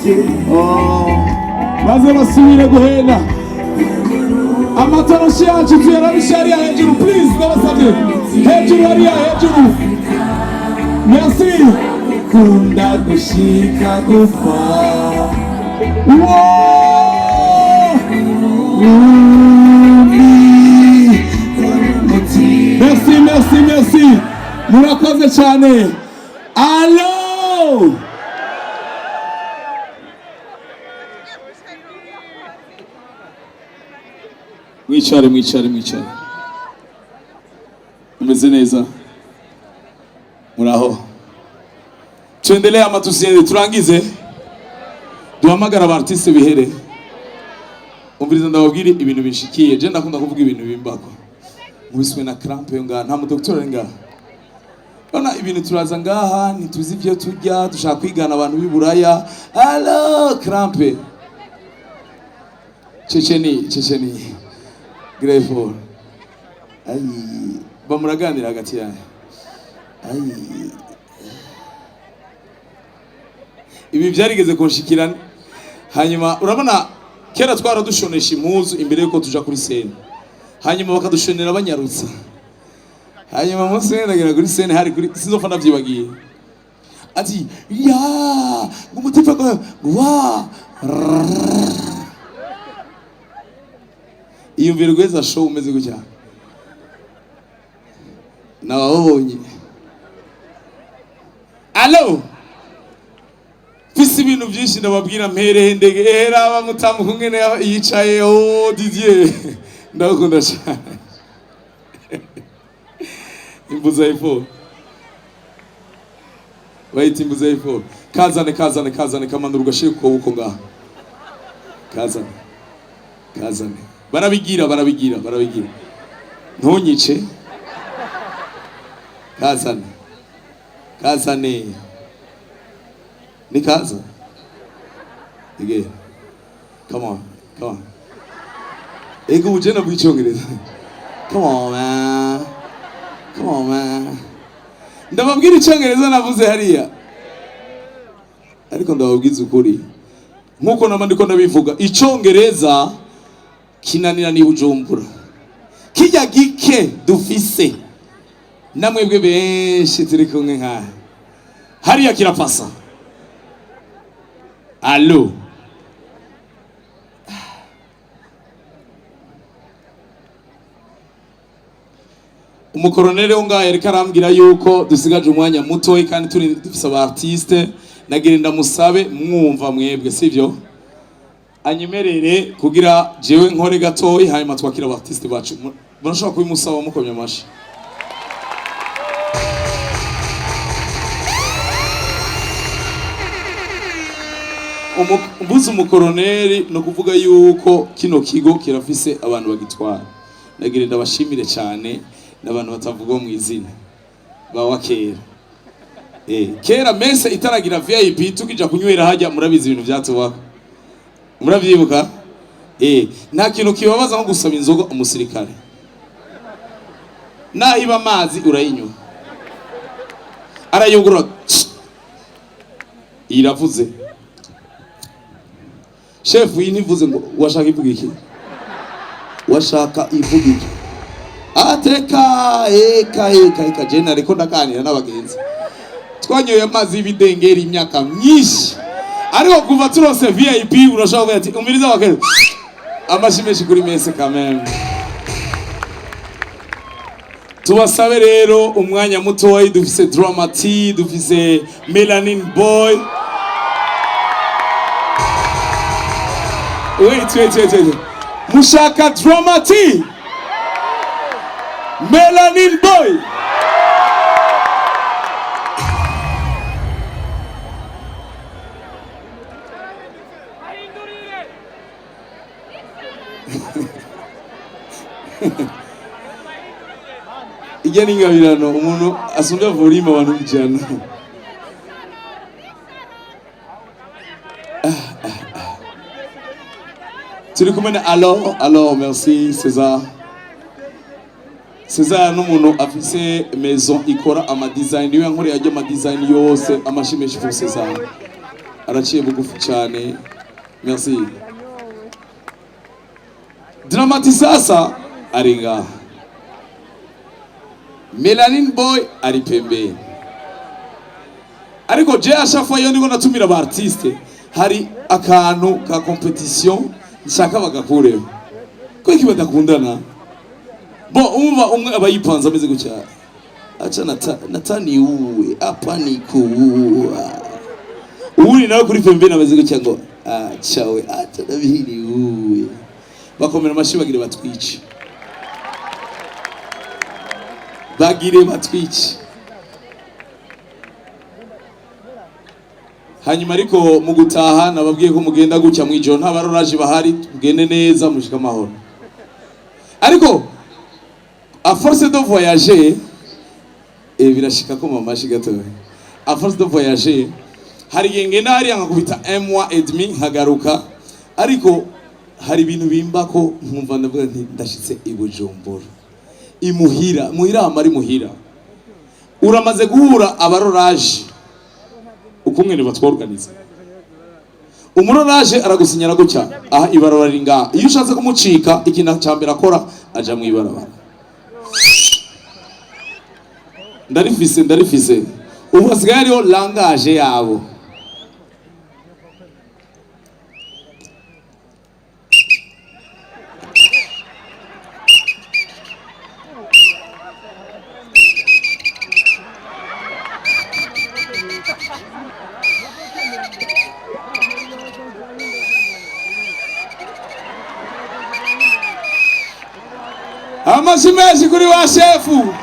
Oh, maze basubire guhena. Amatoroshi yacu tuyarabishe hariya hejuru, please, ndabasabye, hejuru hariya hejuru. Merci. Kunda gushika gupfa. Wow! Merci, merci, merci, murakoze cyane. Allo. Mwicare, mwicare, mwicare. Mumeze neza? Muraho? Tuendelee ama tusiende? Turangize, duhamagara aba artiste bihere. Umviriza, ndababwire ibintu bishikiye. Je ndakunda kuvuga ibintu bimbako. Nkubiswe na crampe yo ngaha. Nta mudoktora ari ngaha? Urabona ibintu turaza ngaha, ntituzi ibyo turya, dushaka kwigana abantu b'i Buraya. Allo, crampe. Checheni, Checheni Greyfall. Ai, bamuraganira hagati yanyu. Ai, ibi byarigeze kunshikira. Hanyuma urabona kera twaradushonesha impuzu imbere yuko tuja kuri scène, hanyuma bakadushonera banyarutsa. Hanyuma umunsi umwe ndagera kuri scène, hari kuri sinzopfa ndavyibagiye, ati ya ngo umutipe ngo wa iyumvire guheza show umeze gutya, nababonye. Allo, mfise ibintu byinshi ndababwira. Mperehe ndege era bamutamu kungene yicaye. Oh, Didier, ndagukunda cyane. Imbuza ifo bayita imbuza ifo. Kazane, kazane, kazane, kamanura ugashire ku kaboko ngaha. Kazane, kazane. Barabigira, barabigira, barabigira. Ntunyice. Kazane, kazane, ni kaza. Again, come on, come on. Ego, uje navuga Icyongereza. Come on man, come on man. Ndababwira Icyongereza navuze hariya, ariko ndababwiza ukuri, nkuko nama ndiko ndabivuga, Icyongereza kinanira ni Bujumbura. Kijya gike dufise namwebwe benshi turi kumwe nkaha hariya kirapasa. Allo. Umukoronere wo ngaho yariko arambwira yuko dusigaje umwanya mutoyi kandi turi dufise aba artiste. Nagira ndamusabe, mwumva mwebwe sivyo, anyemerere kugira jewe nkore gatoyi, hanyuma twakira aba artiste bacu. Murashobora kubimusaba mukomye amashi. Mvuze umukoroneri, ni ukuvuga yuko kino kigo kirafise abantu bagitwara. Nagira ndabashimire cyane, n'abantu batavugwa mu izina bawa kera. Kera mese itaragira VIP, tukija kunywera hajya, murabizi ibintu byatubako, murabyibuka. Nta kintu kibabaza nko gusaba inzoga umusirikare. Naho iba amazi urayinywa, arayugurura, iravuze. Shefu, iyi ntivuze ngo washaka ivuga iki? Washaka ivuga iki? Ateka eka eka eka. Je nariko ndaganira n'abagenzi, twanyoye amazi y'ibidengeri imyaka myinshi, ariko kuva turose VIP urashobora kuvuga ati umiriza wakere. Amashi menshi kuri mese kameme. Tubasabe rero umwanya mutoyi. Dufise Drama T, dufise Melanin Boy. Wait, wait, wait, wait. Mushaka Drama T, Melanin Boy? Ijya n'ingabirano umuntu asumbya volume abantu 100. Turi kumwe na, allo, allo, merci César. César n'umuntu afise maison ikora ama design, niwe yankoreye ajya ama design yose. Amashi menshi pour César. Araciye bugufi cyane. Merci. Dramati sasa ari ngaha. Melanin Boy ari pembeni. Ariko je ashafa iyo ndiko natumira aba artiste, hari akantu ka compétition nshaka bagakureho. Ko iki badakundana? Bo umva, umwe aba yipanze ameze gutya, aca natani uwe apa ni kuua, uwundi nawe kuri pembeni ameze gutya ngo acawe aca nabihiri uwe. Bakomera amashi, bagire batwice, bagire batwice. Hanyuma ariko mu gutaha nababwiye ko mugenda gutya mwijoro, nta baroraje bahari, mugende neza mushika amahoro. Ariko à force de voyager, birashika ko mamashi gatoya, à force de voyager hari igihe ngenda hariya nkakubita un mois et demi nkagaruka, ariko hari ibintu bimba ko nkumva ndavuga nti ndashitse i Bujumbura, imuhira. Muhira hama ari muhira. Uramaze guhura abaroraje ukumwe batworganiza, umuroraje aragusinyara gutya, aha ibarabara riri ngaha. Iyo ushatse kumucika, ikintu cya mbere akora, aja mu ibarabara. Ndarifise, ndarifise. Ubu hasigaye hariho langage yabo. Amashi menshi kuri wa shefu.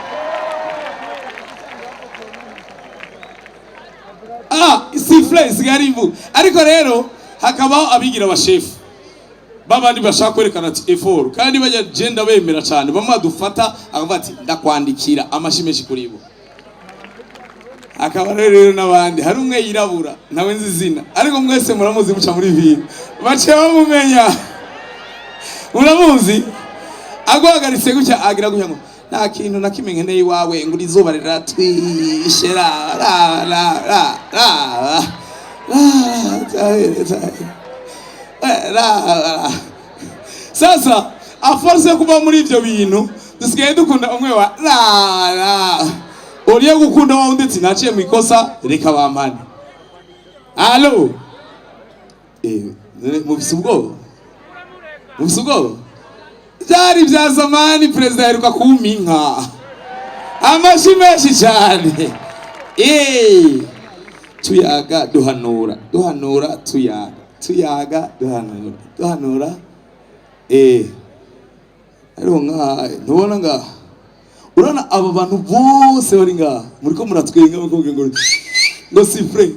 Sifflet isigaye ari imvugo. Ariko rero hakabaho abigira abashefu babandi bashaka kwerekana ati effort, kandi bajya genda bemera cyane. Bamwe badufata akavuga ati ndakwandikira. Amashi menshi kuri bo. Hakaba rero n'abandi, hari umwe yirabura, ntawe nzi izina, ariko mwese muramuzi, muca muri ville baciye bamumenya. Muramuzi, aguhagaritse gutya, agira gutya ngo nta kintu na kimwe nkeneye iwawe, ngo izuba riratwishe, ra ra ra ra ra ra ra ra ra. Sasa à force yo kuba muri ivyo bintu, dusigaye dukunda umwe wa ra ra, uriye gukunda wa undi ati naciye mu ikosa, reka bampane. Allo, mufise ubwoba? Mufise ubwoba? Byari bya zamani. Perezida yaheruka kumpa inka. Amashi menshi cyane. Tuyaga duhanura, duhanura tuyaga, tuyaga duhanura, duhanura. Ariko nka ntubona ngaha, urabona aba bantu bose bari ngaha, muriko muratwenga, mukuvuga ngo sifflet.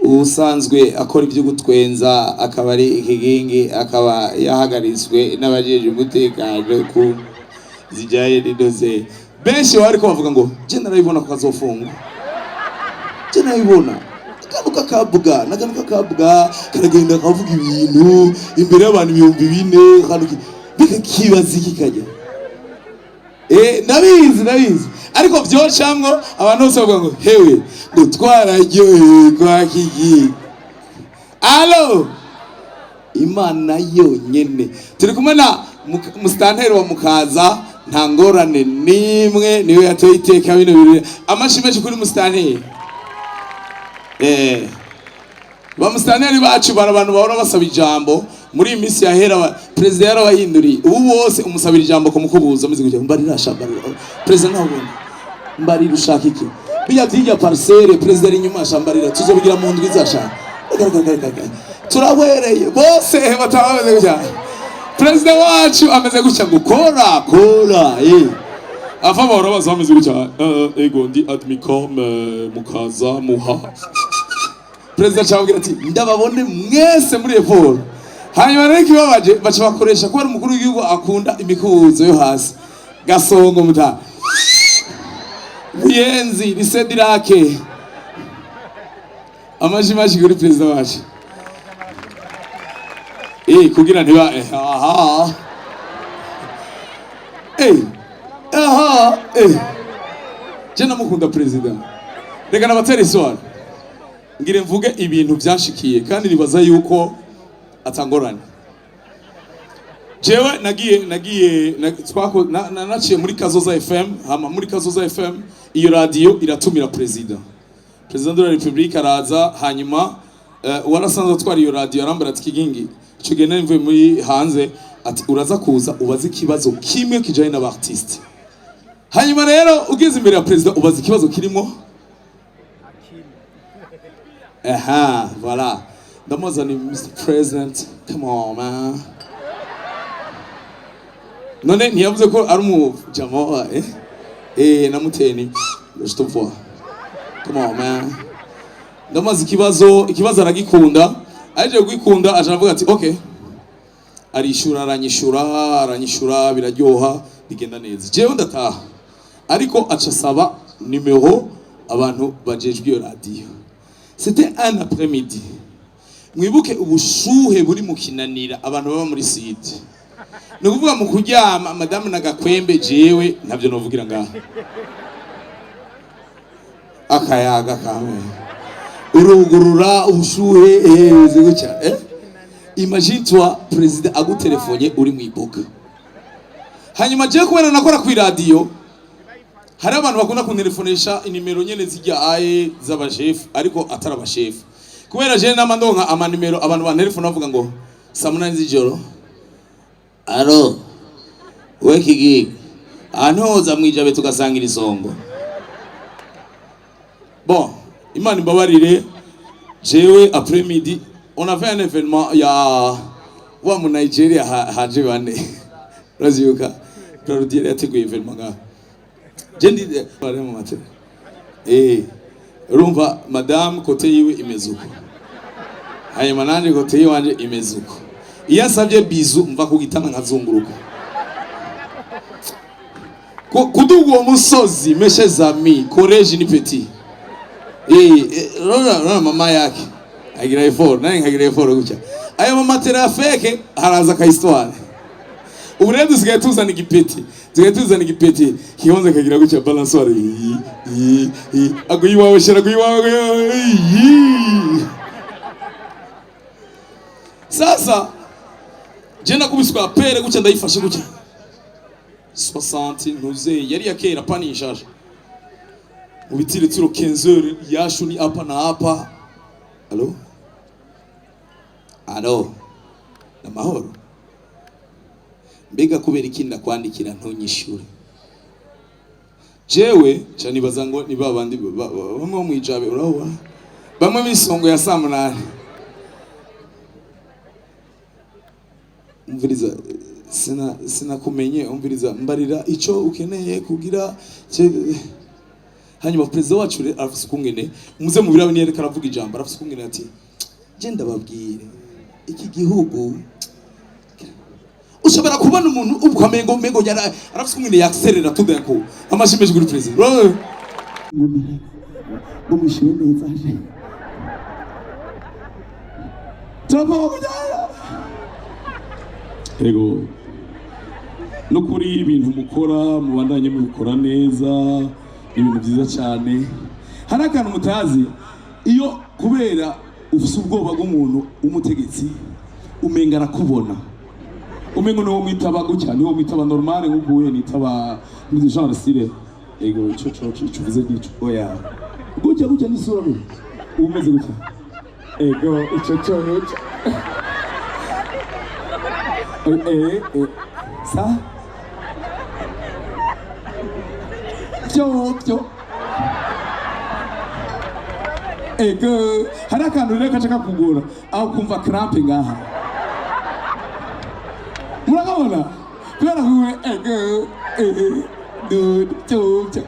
Usanzwe akora ibyo gutwenza, akaba ari ikigingi, akaba yahagaritswe n'abajejwe umutekano ku zijyanye n'inoze. Benshi baba bariko bavuga ngo je narabibona ko kazofungwa, je narabibona akantu kakabwa n'akantu kakabwa karagenda kavuga ibintu imbere y'abantu 4000, akantu mbega kibaza iki kajya. Ndabizi, ndabizi. Ariko vyocamwo abantu bose bavuga ngo hewe, ngo twararyohewe kwa kigi. Allo, Imana yonyene. Turi kumwe na musitanteri wa Mukaza, nta ngorane n'imwe, niwe yatoye iteka bino birori. Amashi menshi kuri musitanteri. Ba musitanteri bacu bari abantu bahora basaba ijambo. Muri iyi minsi yahera perezida yarabahinduriye, ubu bose umusabira ijambo kumukubuza ameze gutya: mbarira sha, mbarira perezida, ntabona, mbarira ushaka iki, bijya byijya parcelle, perezida ari inyuma sha, mbarira tuzobigira mu ndwi zasha. Turahwereye bose bataba bameze gutya. Perezida wacu ameze gutya ngo kora kora. Ava bahora baza bameze gutya: ego, ndi admicom, Mukaza muha. Perezida acababwira ati ndababone mwese muri effort. Hanyuma rero ikibabaje, baca bakoresha kubera umukuru w'igihugu akunda imikubuzo yo hasi. Gasongo muta Buyenzi Lisedirake. Amashi mashi kuri perezida wacu. Kugira ntiba aha aha. Je namukunda perezida. Reka nabatere iswara, ngire mvuge ibintu byashikiye kandi nibaza yuko atangorane. Jewe nagiye naciye muri Kazoza FM. Hama muri Kazoza FM, iyo radio iratumira président de la République, araza. Hanyuma warasanzwe atwara iyo radio arambara ati: "Kigingi, ico gihe nari mvuye muri hanze," ati: "Uraza kuza ubaze ikibazo kimwe kijanye n'aba artiste." Hanyuma rero ugeze imbere ya président, ubaza ikibazo kirimo. Aha, voilà, ndamubaza ni: "Mr President, come on man." None ntiyavuze ko ari umujama? Namuteye ni: "Je te vois, come on man." Ndamubaza ikibazo, ikibazo aragikunda. Aje kugikunda, aje aravuga ati: "Okay." Arishura, aranyishura, aranyishura, biraryoha, bigenda neza. Jewe ndataha, ariko aca asaba numéro abantu bajejwe iyo radio. C'était un après-midi, mwibuke ubushuhe buri mu Kinanira, abantu baba muri sud, ni ukuvuga mu kuryama madamu nagakwembe. Jewe ntabyo novugira ngaha, akayaga kamwe urugurura ubushuhe, bimeze gutya. Imagine toi président agutelefone uri mu iboga. Hanyuma jewe kubera nakora ku radio, hari abantu bakunda kuntelefonesha inimero nyene zijya aye z'abashefu, ariko atari abashefu. Kubera jewe nama ndonka amanimero, abantu bantelefona bavuga ngo saa 8 z'ijoro: "Allô, we Kigingi, ahantu hoza mwijabe tugasangira isongo." Bon, Imana imbabarire, jewe après midi on avait un événement ya wa mu Nigeria, haje bane, urazibuka, Claudia yateguye événement ngaha. Je ndi bari mu matera, urumva madame côté yiwe imeze uko, hanyuma nanje côté yiwanje imeze uko. Iyo asabye bisou, mva ku gitanda nkazunguruka. Kuduga uwo musozi, mes chers amis, collège ni petit. Rora mama yake agira effort, nani nkagira effort gutya. Ayo mamatera ya fake haraza ka histoire. Ubu rero dusigaye tuzana igipeti, dusigaye tuzana igipeti kigonze kagira gutya, balançoire, aguye iwawe shira, aguye iwawe, aguye iwawe, iyi. Sasa je nakubiswe apere gutya, ndayifashe gutya, 60 ntuze yari ya kera pani nshasha mu bitire tiro 15 heures yashu ni hapa na hapa. "Allô, allô, namahoro? Mbega kubera iki ndakwandikira ntunyishure?" Jewe ca nibaza ngo ni babandi bamwe bo mwijabe, urabona bamwe b'isongo ya saa 8. "Umviriza, sinakumenye. Umviriza, mbarira ico ukeneye kugira Hanyuma perezida wacu rero arafise ukungene, muze mu birabe, niyo ariko aravuga ijambo, arafise ukungene ati: "Je ndababwire, iki gihugu ushobora kubona umuntu ukamengo mengo yara." Arafise ukungene yakiserera tout d'un coup. Amashi menshi kuri perezida. Ngo mwishyure neza je turagomba kujyana. Ego, no kuri ibintu mukora, mubandanye mubikora neza, ni ibintu byiza cyane. Hari akantu mutazi: iyo kubera ufise ubwoba bw'umuntu w'umutegetsi, umenga arakubona, umengo niwo mwitaba gutya, niwo mwitaba normal nk'uko uhuye nitaba muri genre style: "Ego, ico co ico uvuze nico." Oya, gutya gutya n'isura gutya, uba umeze gutya: "Ego, ico co ico sa byo byo." Ego, hari akantu rero kaca kakugora aho kumva crampe ngaha, murakabona, kubera kumwe ego du byo byo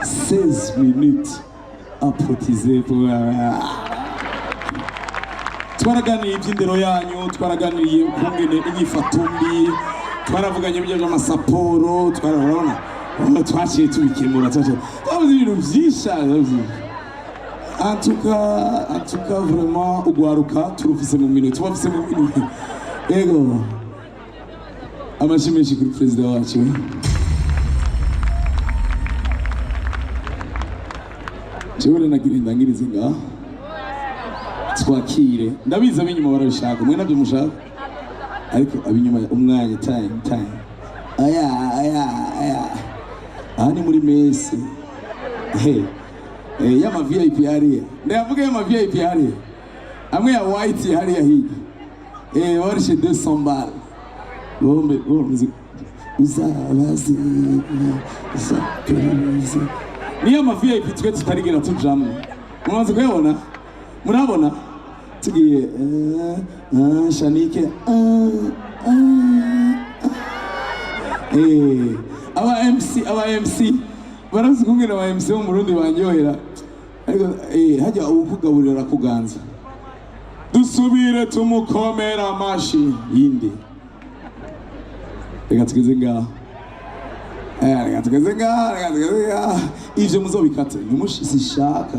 16 minutes à protiser pour. Twaraganiriye iby'indero yanyu, twaraganiriye ukungene inyifato mbi, twaravuganye ibyo by'amasaporo, urabona twaciye tubikemura, twaciye twavuze ibintu byinshi cyane. En tout cas vraiment ugwaruka turufise mu minwe, tubafise mu minwe. Ego, amashyi menshi kuri perezida wacu. Jewe nagira ndangirize ngaha, twakire. Ndabizi ab'inyuma barabishaka, mwe nabyo mushaka, ariko ab'inyuma umwanya, time, time, aya aya aya, aha ni muri messe he y'ama VIP hariya, ndayavuga y'ama VIP hariya, amwe ya white hariya hirya, barishe 200 balles bombe bombe, uzabaze uzapereze, niyo ama VIP twe tutarigera tujamwo. Mumaze kuyabona, murabona tugiye shanike aba MC, aba MC barazi kumbwira, aba MC bo mu Burundi banyohera, ariko hajya ukugaburira arakuganza. Dusubire tumukomera amashi yindi. Reka tugeze ngaho. Reka tugeze ngaho, reka tugeze ngaho. Ivyo muzobikate, ntimushishaka,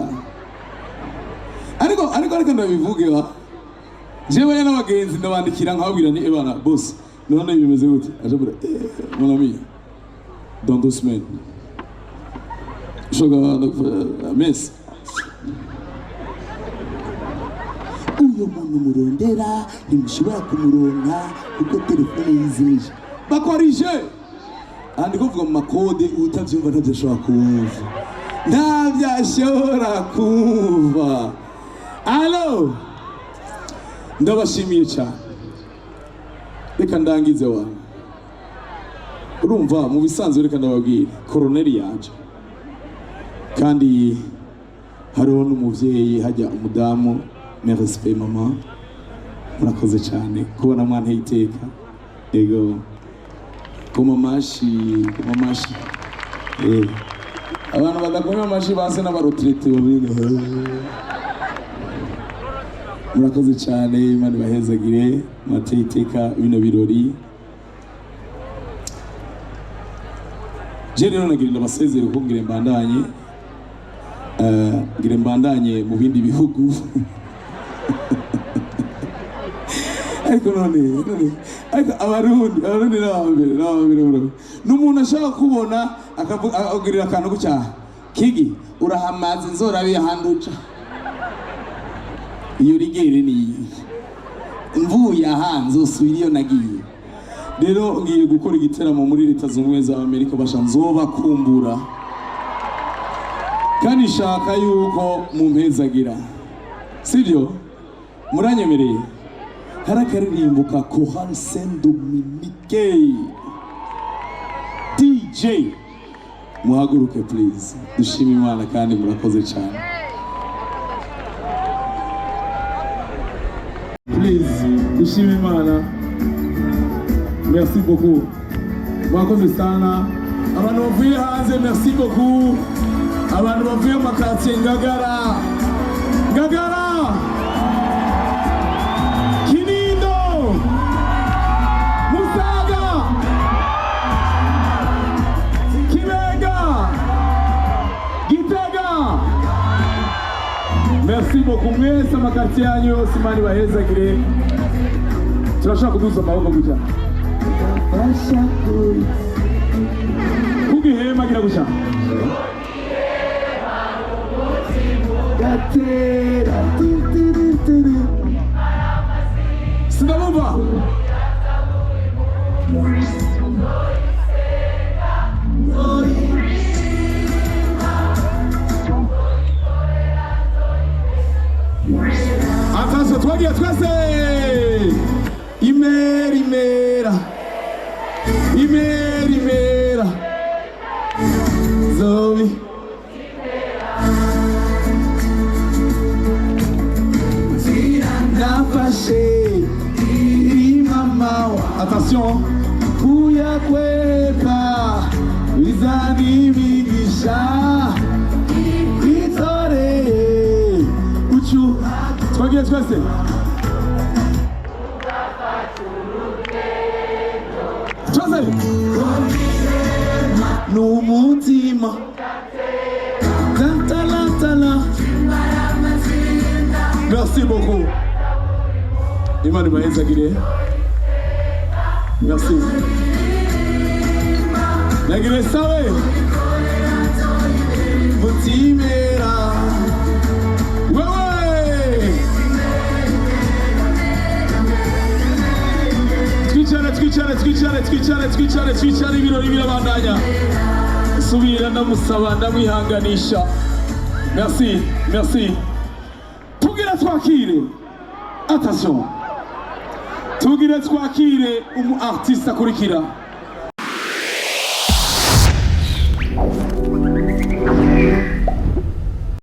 ariko ndabivuge wa jewe n'abagenzi ndabandikira nkababwira ni ebana boss, none bimeze gute? Aje bura mon ami, dans 2 semaines shoga mess. Uyo muntu murondera ntimushobora kumuronka kuko telefone yizimije, bakorije aha. Ndi kuvuga mu makode, utabyumva ntabyo ashobora kumva, ntabyo ashobora kumva. Allô, ndabashimiye cyane. Reka ndangize wawe. Urumva mu bisanzwe, reka ndababwira koroneri yaje, kandi hariho n'umuvyeyi hajya, umudamu. Mes respect mama, murakoze cyane kubona mwanteye iteka. Ego, koma amashi, koma amashi. Abantu badakoma amashi base n'aba retraités babiga. Murakoze cyane, Imana ibahezagire, mwateye iteka bino birori. Je rero nagira ndabasezere kuko ngire mbandanye, ngire mbandanye mu bindi bihugu. Ariko none ariko abarundi n'abambere n'abambere bro, n'umuntu ashaka kubona akavuga akagirira akantu gutya, kigi urahamaze nzorabe ahandi uca iyo rigere ni iyi, mvuye aha nzosubira iyo nagiye. Rero ngiye gukora igiteramo muri Leta Zunze Ubumwe za Amerika, basha nzobakumbura, kandi nshaka yuko mumpezagira, sibyo? Muranyemereye? Hari akaririmbo ka Chorale Saint Dominique. DJ, muhaguruke please, dushime Imana kandi murakoze cyane. Please, dushime Imana. Merci beaucoup, mwakoze sana. Abantu bavuye hanze, merci beaucoup. Abantu bavuye mu makaritsiye, Ngagara, Ngagara, Kinindo, Musaga, Kibenga, Gitega, merci beaucoup mwese. Amakaritsiye yanyu yose, Imana ibahezagire. Turashaka kuduza amaboko gutya kugihema, gira gutya gatera tiri. Sindabumva. Attention, twagiye twese. Imera, imera, imera, imera zobi nafashe iri mama. Attention, kuyakwepa bizanimigisha kwitoreye ucu. Twagiye twese. Twese n'umutima tantalantala. Merci beaucoup, Imana ibahezagire. Merci. Nagire sawe mutimera. Twicare, twicare, twicare, twicare, ibirori birabandanya. Subira ndamusaba, ndamwihanganisha. Merci, merci. Tugira twakire, attention, tugire twakire umu artiste akurikira.